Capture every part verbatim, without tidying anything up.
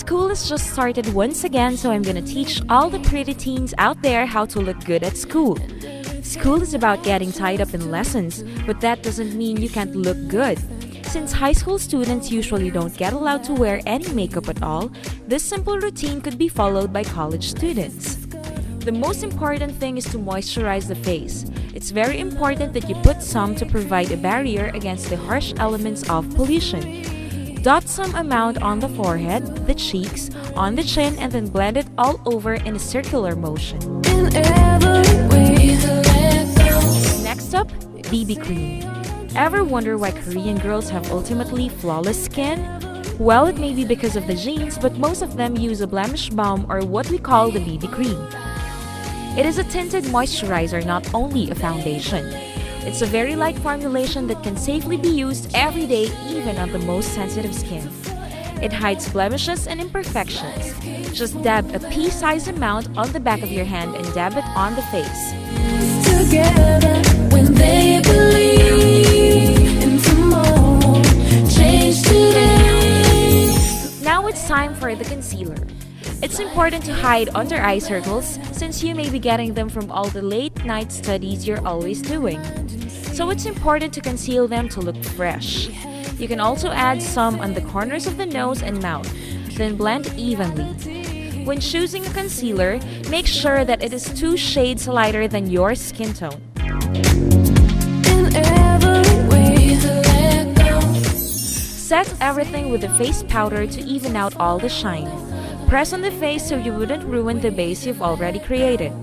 School has just started once again, so I'm gonna teach all the pretty teens out there how to look good at school. School is about getting tied up in lessons, but that doesn't mean you can't look good. Since high school students usually don't get allowed to wear any makeup at all, this simple routine could be followed by college students. The most important thing is to moisturize the face. It's very important that you put some to provide a barrier against the harsh elements of pollution. Dot some amount on the forehead, the cheeks, on the chin, and then blend it all over in a circular motion. In every way to let go. Next up, B B cream. Ever wonder why Korean girls have ultimately flawless skin? Well, it may be because of the genes, but most of them use a blemish balm, or what we call the B B cream. It is a tinted moisturizer, not only a foundation. It's a very light formulation that can safely be used every day, even on the most sensitive skin. It hides blemishes and imperfections. Just dab a pea-sized amount on the back of your hand and dab it on the face. Together when they believe in tomorrow. Change today. Now it's time for the concealer. It's important to hide under eye circles since you may be getting them from all the late night studies you're always doing. So it's important to conceal them to look fresh. You can also add some on the corners of the nose and mouth, then blend evenly. When choosing a concealer, make sure that it is two shades lighter than your skin tone. In every way to let go. Set everything with the face powder to even out all the shine. Press on the face so you wouldn't ruin the base you've already created.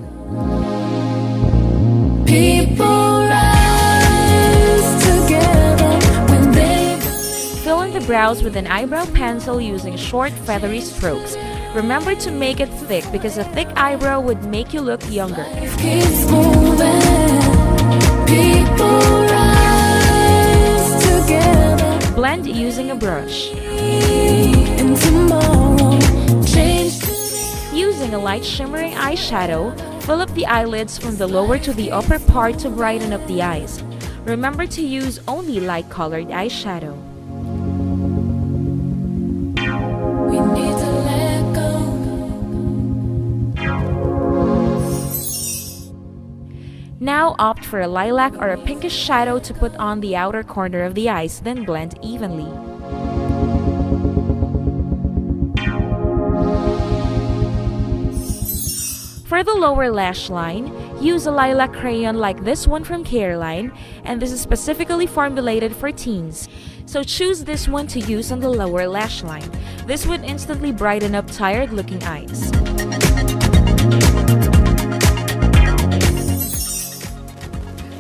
People rise together when they Fill in the brows with an eyebrow pencil using short feathery strokes. Remember to make it thick because a thick eyebrow would make you look younger. Life keeps moving. People rise together. Blend using a brush. In tomorrow, change today. Using a light shimmering eyeshadow, fill up the eyelids from the lower to the upper part to brighten up the eyes. Remember to use only light-colored eyeshadow. We need to let go. Now opt for a lilac or a pinkish shadow to put on the outer corner of the eyes, then blend evenly. For the lower lash line, use a lilac crayon like this one from Careline, and this is specifically formulated for teens. So choose this one to use on the lower lash line. This would instantly brighten up tired-looking eyes.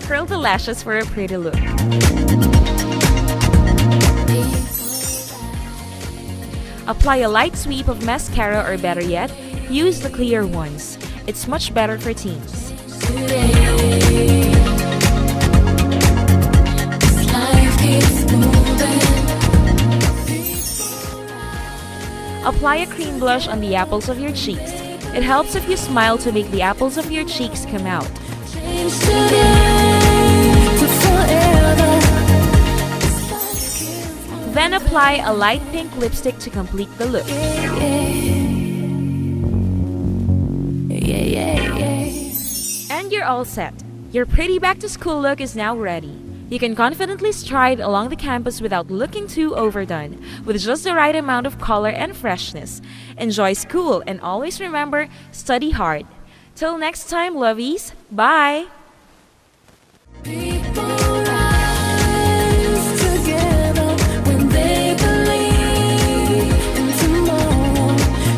Curl the lashes for a pretty look. Apply a light sweep of mascara, or better yet, use the clear ones. It's much better for teens. Apply a cream blush on the apples of your cheeks. It helps if you smile to make the apples of your cheeks come out. Then apply a light pink lipstick to complete the look. And you're all set. Your pretty back-to-school look is now ready. You can confidently stride along the campus without looking too overdone, with just the right amount of color and freshness. Enjoy school and always remember, study hard. Till next time, lovies. Bye! People rise together when they believe in tomorrow.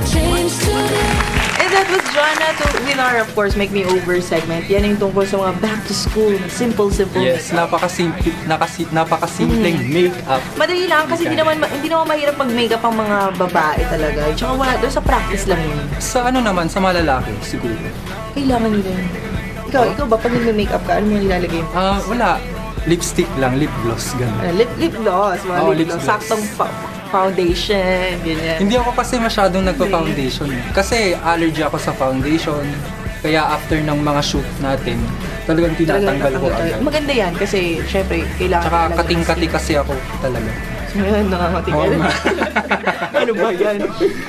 Change today. And that was Joanna to, with our, of course, Make Me Over segment. Yan yung tungkol sa mga back to school, simple, simple Yes, makeup. napakasimple, nakasi-, napakasimpleng Mm. makeup. Madali lang kasi hindi Okay. naman ma-, hindi naman mahirap mag-makeup ang mga babae talaga. Tsaka wala, doon sa practice lang yun. Sa ano naman, sa malalaki siguro. Kailangan nila yun. Ikaw, Oh. ikaw ba, pag nagme-makeup ka, ano mo nilalagay mo? Ah, wala. Lipstick lang, lip gloss, ganun. Ah, lip, lip gloss, mga Oo, lip lip gloss. gloss. Saktong pa-, foundation, ganyan. Hindi ako kasi masyadong nagpa-foundation eh. Kasi allergy ako sa foundation. Kaya after ng mga shoot natin, talagang Talagang tinatanggal ko natatanggal agad. tayo. Maganda yan kasi, syempre, kailangan Tsaka talaga kating-kati kasi. kasi ako talaga. Ayan, nakakatigas. Oo nga. Ano ba yan?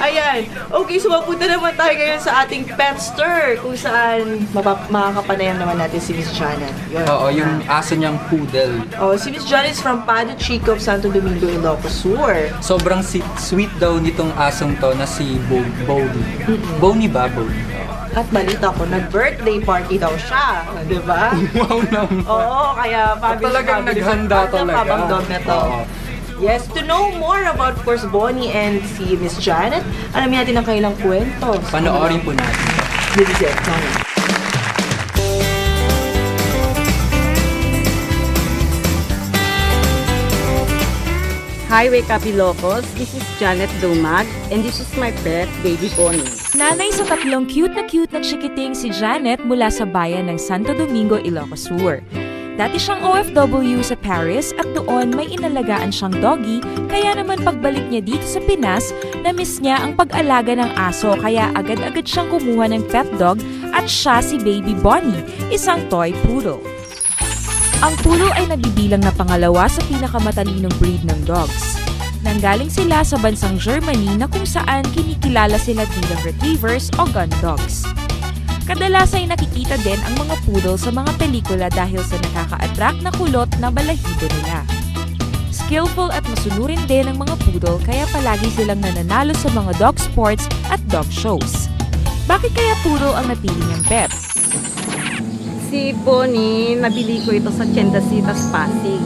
Ayan. Okay, so mapunta naman tayo ngayon sa ating petster, kung saan mapa-, makakapanayam naman natin si Miss Janet. Yun. Oo, yung aso niyang poodle. Oh, si Miss Janet is from Padre Chico of Santo Domingo, Ilocos Sur. Sobrang si-, sweet daw nitong asong to na si Bo-, Boney. Mm-mm. Boney ba? Boney. At balita ko, nag-birthday party daw siya, di ba? Wow naman. Oo, kaya fabulous, talagang fabulous naghanda talaga. Fabang dog na to. Oo. Yes, to know more about, of course, Bonnie and si Miss Janet, alamin natin ang kanilang kwento. Panoorin po natin. This is it. Come on. Hi, Wake Up Ilocos. This is Janet Dumag, and this is my pet, Baby Bonnie. Nanay sa tatlong cute na cute na chikiting si Janet mula sa bayan ng Santo Domingo, Ilocos Sur. Dati siyang O F W sa Paris at doon may inalagaan siyang doggy, kaya naman pagbalik niya dito sa Pinas, na-miss niya ang pag-alaga ng aso kaya agad-agad siyang kumuha ng pet dog at siya si Baby Bonnie, isang toy poodle. Ang poodle ay nabibilang na pangalawa sa pinakamatalinong breed ng dogs. Nanggaling sila sa bansang Germany na kung saan kinikilala sila bilang retrievers o gun dogs. Kadalas ay nakikita din ang mga poodle sa mga pelikula dahil sa nakaka-attract na kulot na balahibo nila. Skillful at masunurin din ang mga poodle kaya palagi silang nananalo sa mga dog sports at dog shows. Bakit kaya poodle ang napili niyang pet? Si Bonnie, nabili ko ito sa Tienda Sitas Pasig.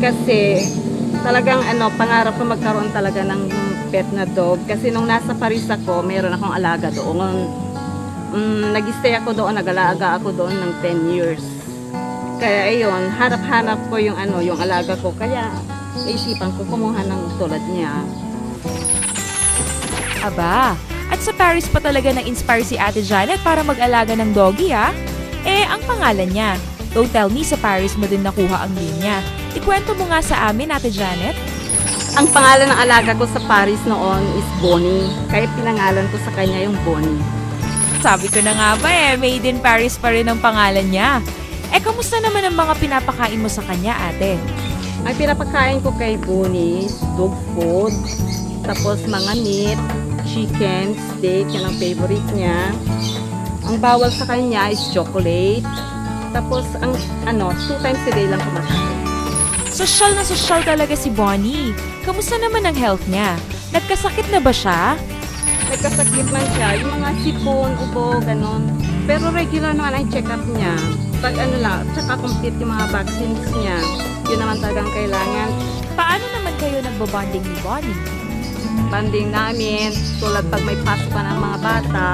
Kasi talagang ano, pangarap ko magkaroon talaga ng pet na dog. Kasi nung nasa Paris ako, meron akong alaga doon. Mm, nag-stay ako doon, nag-alaga ako doon ng ten years. Kaya ayun, hanap-hanap ko yung ano, yung alaga ko. Kaya naisipan ko kumuha ng tulad niya. Aba, at sa Paris pa talaga na-inspire si Ate Janet para mag-alaga ng doggy, ah. Eh, ang pangalan niya? Don't tell me sa Paris mo din nakuha ang name niya. Ikwento mo nga sa amin, Ate Janet. Ang pangalan ng alaga ko sa Paris noon is Bonnie, kaya pinangalan ko sa kanya yung Bonnie. Sabi ko na nga ba eh, made in Paris pa rin ang pangalan niya. Eh, kamusta naman ang mga pinapakain mo sa kanya, ate? Ang pinapakain ko kay Bonnie, dog food, tapos mga meat, chicken, steak, yan ang favorite niya. Ang bawal sa kanya is chocolate. Tapos, ang ano, two times a day lang kumakain. Sosyal na sosyal talaga si Bonnie. Kamusta naman ang health niya? Nagkasakit na ba siya? Nagkasakit man siya, yung mga sipon, ubo, ganon. Pero regular naman ang check-up niya. Pag ano lang, tsaka complete yung mga vaccines niya. Yun naman talagang kailangan. Paano naman kayo nagbobonding ni Bonnie? Bonding namin, tulad pag may pasok ka ng mga bata,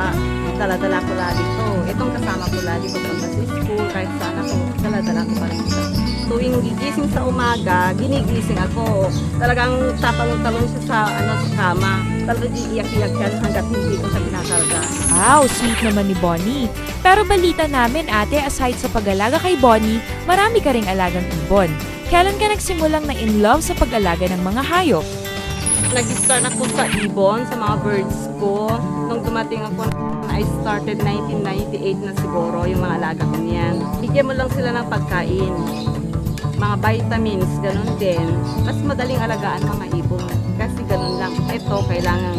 dala-dala ko lagi to. Itong kasama ko lagi pag sa school, kahit saan ako, dala-dala ko pa rin siya. Tuwing gigising sa umaga, ginigising ako. Talagang tatalon-talon siya sa, ano, sa kama. Talagang iiyak-iyak siya hanggat hindi ko siya kinakarga. Wow, sweet naman ni Bonnie. Pero balita namin, ate, aside sa pag-alaga kay Bonnie, marami ka ring alagang ibon. Kailan ka nagsimulang na in love sa pag-alaga ng mga hayop? Nag-start ako sa ibon, sa mga birds ko. Nung dumating ako, I started nineteen ninety-eight na siguro, yung mga alaga ko niyan. Bigyan mo lang sila ng pagkain, mga vitamins, ganun din. Mas madaling alagaan mga ibon. Kasi ganun lang. Ito, kailangan,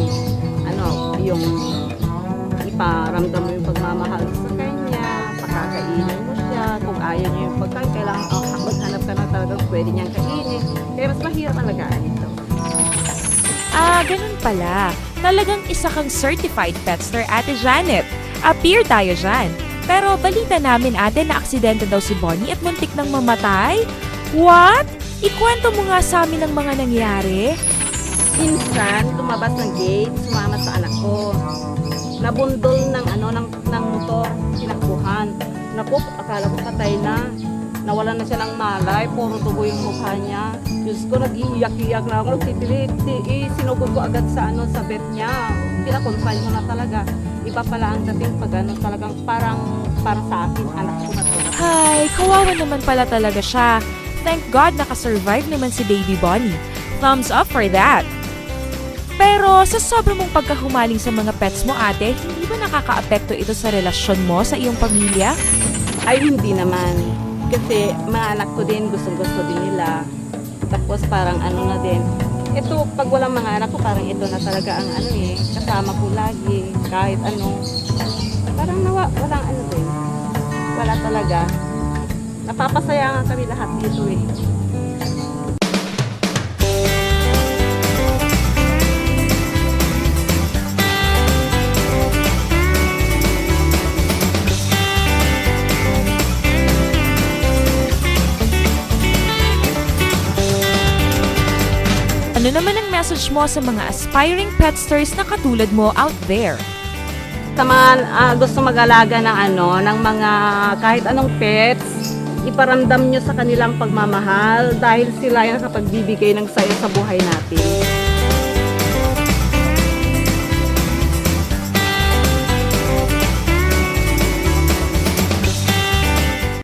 ano, yung iparamdam mo yung pagmamahal mo sa kanya, pakakainin mo siya, kung ayaw niya yung pagkain, kailangan, oh, maghanap ka na talagang pwede niyang kainin. Kaya mas mahirap alagaan ito. Ah, ganun pala. Talagang isa kang certified petster, Ate Janet. Appear tayo dyan. Pero balita namin, ate, na aksidente daw si Bonnie at muntik nang mamatay? What? Ikwento mo nga sa amin ang mga nangyari. Minsan, lumabas ng gate, sumama sa anak ko. Nabundol ng, ano, ng, ng motor, tinakbuhan. Naku, akala ko patay na. Nawalan na siya ng malay, puro dugo yung mukha niya. Diyos ko, nag-iiyak-iyak na ako, nagtitilit. Ti-, i-, sinugod ko agad sa, ano, sa vet niya. Pinakonfine ko na talaga. Iba pala ang dating pag, ano, talagang parang para sa akin, anak ko na to. Hay, kawawa naman pala talaga siya. Thank God nakasurvive naman si Baby Bonnie. Thumbs up for that! Pero sa sobra mong pagkahumaling sa mga pets mo, ate, hindi ba nakakaapekto ito sa relasyon mo sa iyong pamilya? Ay, hindi naman. Kasi mga anak ko din, gustong-gusto din nila. Tapos parang ano na din, ito, pag walang mga anak ko, parang ito na talaga ang ano eh, kasama ko lagi, kahit ano. Parang nawa, walang ano din, wala talaga. Napapasaya nga kami lahat dito eh. Ano naman ang message mo sa mga aspiring petsters na katulad mo out there? Sa mga ah, gusto mag-alaga ng ano, ng mga kahit anong pets, iparamdam nyo sa kanilang pagmamahal dahil sila ay nakapagbibigay ng saya sa buhay natin.